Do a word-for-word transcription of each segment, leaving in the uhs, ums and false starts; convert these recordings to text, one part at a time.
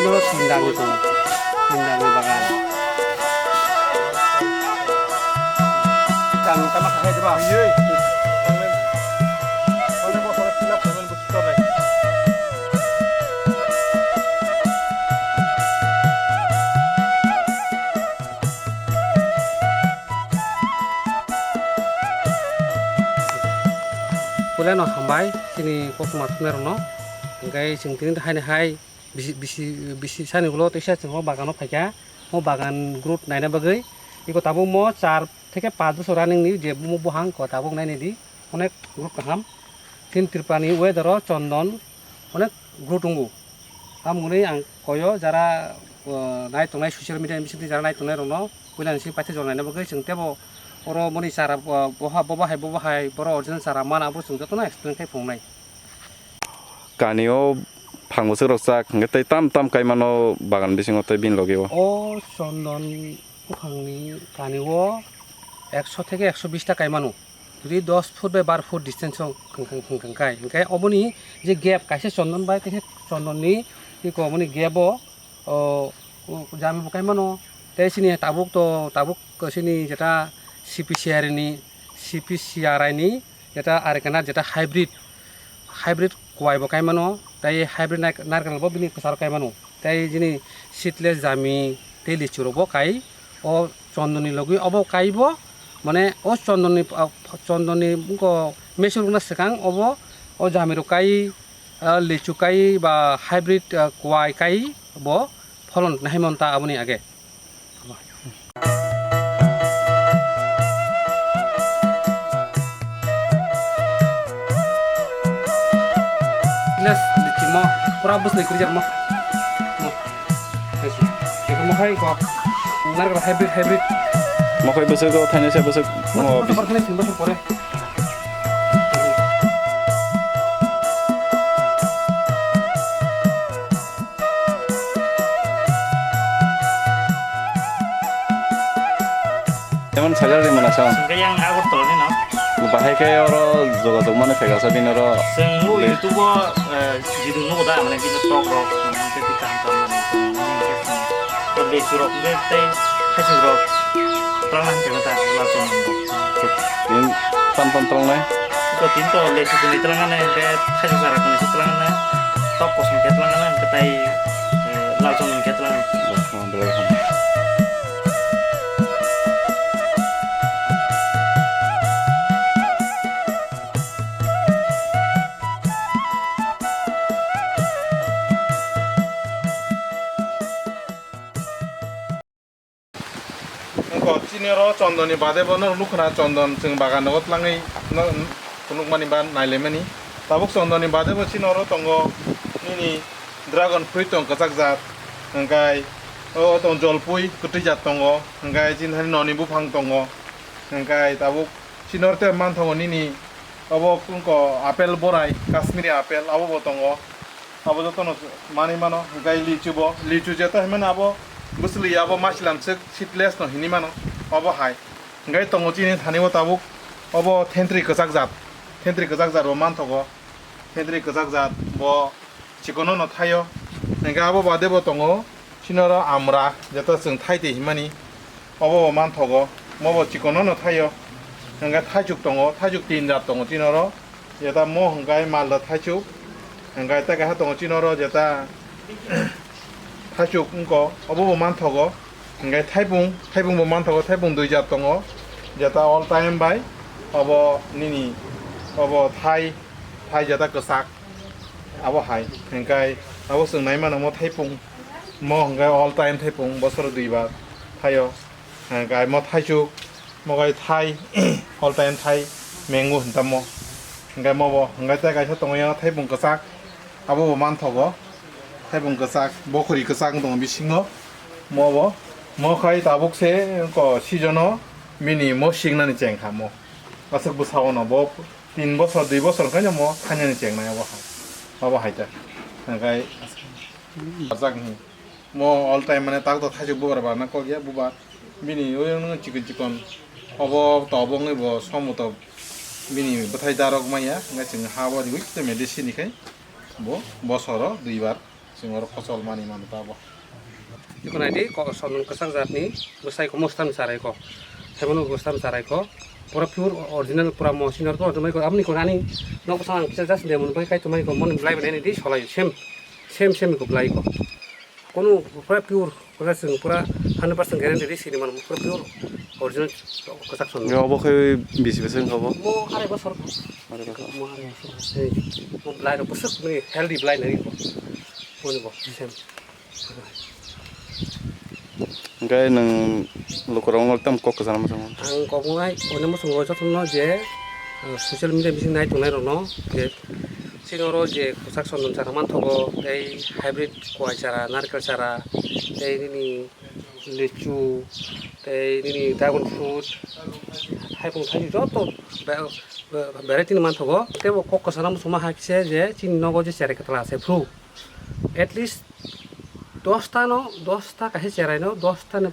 Sundangni tongo, sundangni bagan. Tamo tamo khakhai diba? Puilano hambai chini koktwma thumnairokno, hwnkhe chwng tini haino hai bisi, bisi, bisi sani ulo teisa chwng o bagano phaikha, o bagan growth naina bagwi iko tabuk mo char theke panch bosor running ni je mo buhang ko tabuk nainidi onek growth kaham, chini Tripura ni weather o chondon onek growth tongo. Tamoni ang koyo jara, o, nai tongnai social media ni bisingtwi jara nai tongnai rokno puilani simi paithak jora naina bagwi chwng teibo oro boni chara, o, boha, bobo hai, bobo hai, boro original chara mana abo chwng jotono explain khai phunuknai. Kani o phang bwswk rok chak hwnkhe tei tam tam kai mano bagan bisingo tei bini logi o. O chondon buphangni kani o ekso theke ekso bish ta kai mano. Jodi dos foot bai bar foot distance o hwnkhe, hwnkhe, hwnkhe kai, hwnkhe oboni je gap kaisa chondon bai kaisa chondon ni iko oboni gap o, o, o jami bo kai mano. Tei chini tabuk to, tabuk chini jeta C P C R ni, C P C R I ni jeta Arkanar jeta hybrid, hybrid kwai bo kai mano, tei hybrid nai-, narikal bo bini kwcharo kai mano. Tei chini seedless jami tei lichu rok bo kai. O chondoni logi obo kaibo, mane o chondoni, ah, chondoni wngkha mesur wngna swkang obo, o jamirok kai, ah, lichu kai ba hybrid, ah, kwai kai bo pholon nahimon ta aboni age. Let's, lichi mo, pura bwsni kwrwngya mo. Mo. Eko mo khai ko. Narikal hybrid, hybrid. Mo khai bwswk o thainwi se bwswk. Bwswk, mo bwswk, bwswk, bwswk pore. Emon sajak ri mano sa. Sengke yang Agartala ni no. Bahai khe oro jogajog mano phega sa bini oro. Seng o YouTube o, eh, video nugo da, mane bini tok rok, mane tei kaham kaham mane. To lechu rok be tei thaichuk rok. Twlang nang khe ta la chong. Tin tam tam twlang nai. Ko tin to lechu kuni twlang nai, be thaichuk sara kuni twlang nai. Tok kosom khe twlang nai, khe tai, eh, la chong khe twlang nai. Belai kaham. Wngkha chini oro chondoni bade bo norok nukha na, chondon chwng bagan nogo twlangwi no, phunukmani ba nailaimani. Tabuk chondoni bade bo chini oro tongo nini dragon fruit tong kwchak jat, hwnkhe o tong jolpui kwtwi jat tongo, hwnkhe chini thani noni buphang tongo, hwnkhe tabuk chini oro tei manthogo nini obo wngkha apple borai, Kashmiri apple abo bo tongo. Abo jotono manwi mano, hwnkhe lichu bo, lichu jeta hinmano abo bwswli abo masilam swk seedless no hinwi mano, obo hai. Hwnkhe tongo chini thani o tabuk, obo thentwrwi kwchak jat, thentwrwi kwchak jat bo manthogo, thentwrwi kwchak jat bo chikono no thaio. Hwnkhe abo bade bo tongo, chini oro amra, jeta chwng thai twi hinmani, obo bo manthogo, mo bo chikono no thaio. Hwnkhe thaichuk tongo, thaichuk tin jat tongo chini oro. Jeta mo hwnkhe malda thaichuk, hwnkhe tei kaisa tongo chini oro jeta thaichuk wngkha, obo bo manthogo, hwnkhe thaipung, thaipung bo manthogo, thaipung dui jat tongo, jeta all time bai obo nini obo thai, thai jeta kwchak, abo hai, hwnkhe abo chwng nai mano mo thaipung, mo hwnkhe all time thaipung bosoro dui bar thaio. Hwnkhe mo thaichuk, mo gai thai, all time thai, mango hinta mo. Hwnkhe mo bo, hwnkhe tei kaisa tongo yang thaipung kwchak, abo bo manthogo. Thaipung kwchak, bokhori kwchak wng tongo bisingo. Mo bo, mo khai tabuk se ko season o bini mo singnani cheng kha mo. Aswk bwsao no bo tin bosor, dui bosor khai no mo thainani cheng nai abo hai. Abo hai ta. Hwnkhe barjak ni. Mo all time mane tak to thaichuk bubar barna kok ya bubar. Bini oyang nang chikon chikon. Obo to obo wngwi bo somo to bini bwthai darok maya. Ngai chwng ha bo riwi te medicine ni khai bo bosoro dui bar. Chwng oro kochol mani mano tabo. Iko naidi, ko sondon kwchak jatni bwsai ko, mostam charai ko. Saimano mostam charai ko. Pura pure original, pura mo sinor to, to mai ko, amni ko nani nok bwsang ang kisa just de mun bai kai to mai ko, mon blai bani di solai, same, same, same ko blai ko. Kono pura pure, pura sing, pura hundred percent guarantee di sini man, pura pure original kwchak sondon. Yo, obo khe bisi bisi wngkha bo? Mo arai bosor. Arai bosor. Mo arai bosor. Hey, mo blai ro bwswk ni healthy blai nai ko. Moni bo, same. Hwnkhe nwng lukurokno tamo kok kwchangma muchungo? Ang koknai, onek muchungo jotono je, uh, social media bising nai tongnai rokno je, chini oro je kwchak sondon chara manthogo, tei hybrid kwai chara, narikal chara, tei nini lichu, tei nini dragon fruit, thaipung thaini joto be-, be-, variety ni manthogo. Tei bo kok kwchangma muchungma hai khe je chini nogo je cherai kwtal se phuru. At least dosta no, dosta kaisa cherai no, dosta ni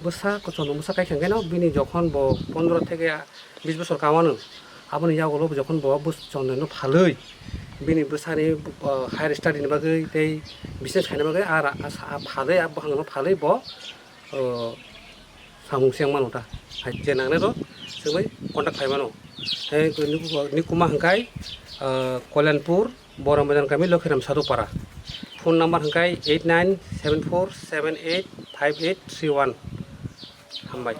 bwsa, kochon bwsa kai khe no, bini jokhon bo pondro theke bis bosor kamano, aboni yagulo jokhon bo bus chondon no phalwi, bini bwsani, uh, higher study ni bagwi tei business khaina bagwi, a ra-, a sa-, a phalwi, a buphang no phalwi bo, uh, samung se mano ta. Hai je nangnai rok, se bai contact khai mano. Hai ni kuma hwnkhe, uh, Kalyanpur, Borombajar kami Lokhiram Sadhupara. Phone number hwnkhe eight nine seven four seven eight five eight three one. Hambai.